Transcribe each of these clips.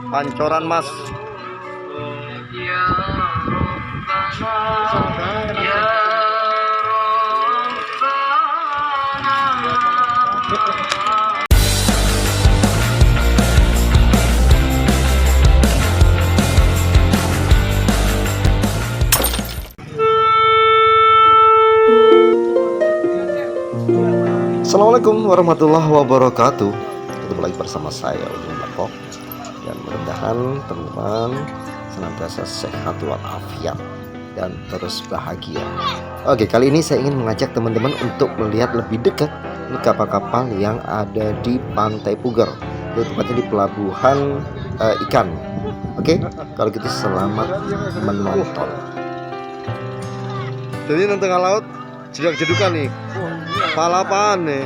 Pancoran Mas. Assalamualaikum warahmatullahi wabarakatuh. Ketemu lagi bersama saya Ujung Blekok. Dan mudah-mudahan teman-teman senantiasa sehat walafiat dan terus bahagia. Oke, kali ini saya ingin mengajak teman-teman untuk melihat lebih dekat ini kapal-kapal yang ada di Pantai Puger, itu tepatnya di pelabuhan ikan. Oke, kalau gitu selamat menonton. Jadi di tengah laut jedak-jedukan nih. Palapan nih.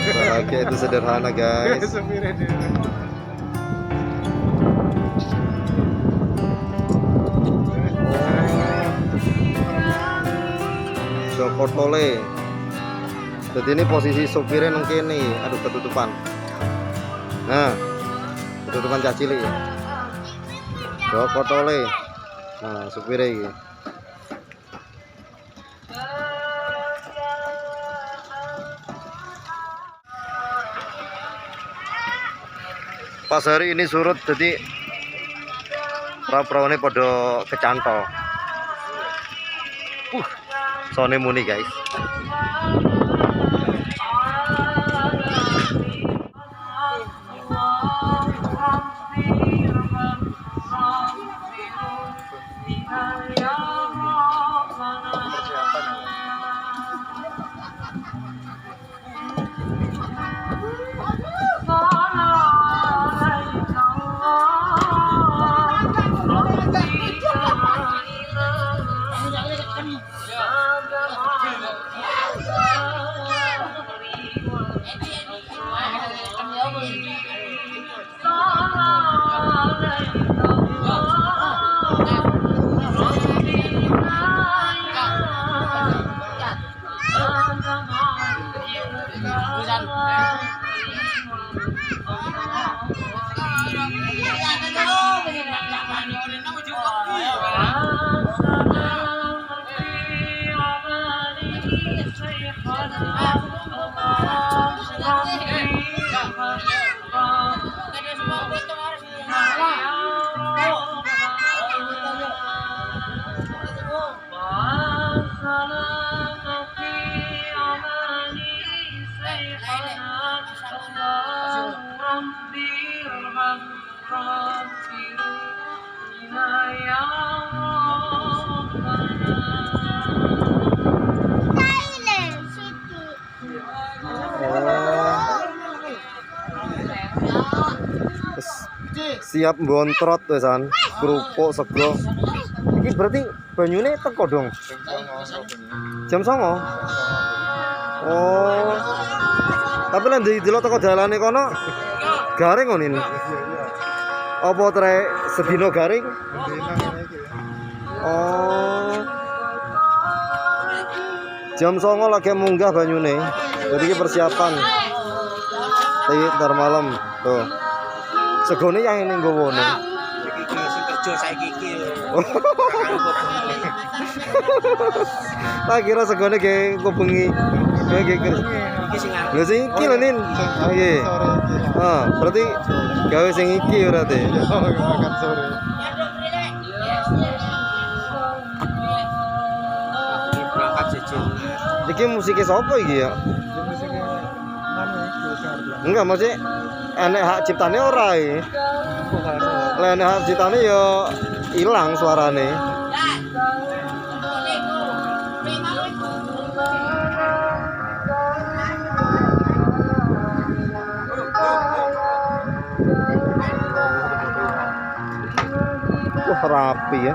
Bahagia itu sederhana, guys. Joko Tole. Jadi ini posisi sopirnya nang kene. Aduh, ketutupan. Nah, ketutupan cah cilik ya. Joko Tole. Nah, supirnya iki. Pas hari ini surut, jadi perahu-perahu ini pada kecantol. Sone muni, guys. Siap bontrot wesan, kerupuk sego. Iki berarti banyune teko dong. Jam 09.00. Oh. Tapi lek ndelok teko dalane kono garing ngono ini. Apa trek sedina garing? Oh. Jam 09.00 lagi munggah banyune. Jadi iki persiapan. Iki ntar malam tuh. Segone yang ini nggowone. Iki sing kerja saiki iki. Tak kira segone ge engko bengi. Ge kerja. Iki sing arep. Lho sing iki lho Nin. Iki. Heeh, berarti gawe sing iki berarti. Makan sore. Iki berangkat jejer. Iki musike sapa iki ya? Enggak, maksudnya enek hak ciptane ora iki. Lah enek hak ciptane ya ilang suarane. Wah, rapi ya.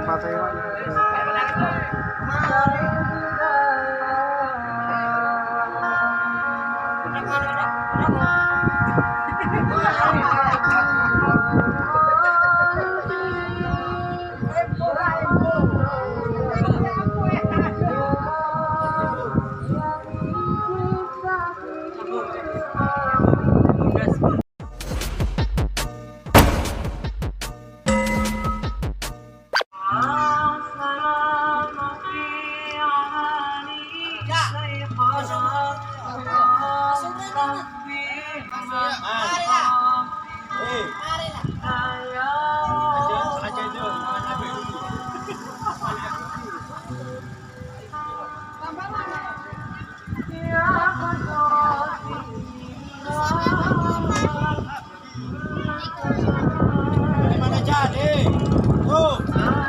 Tempat saya. Eh.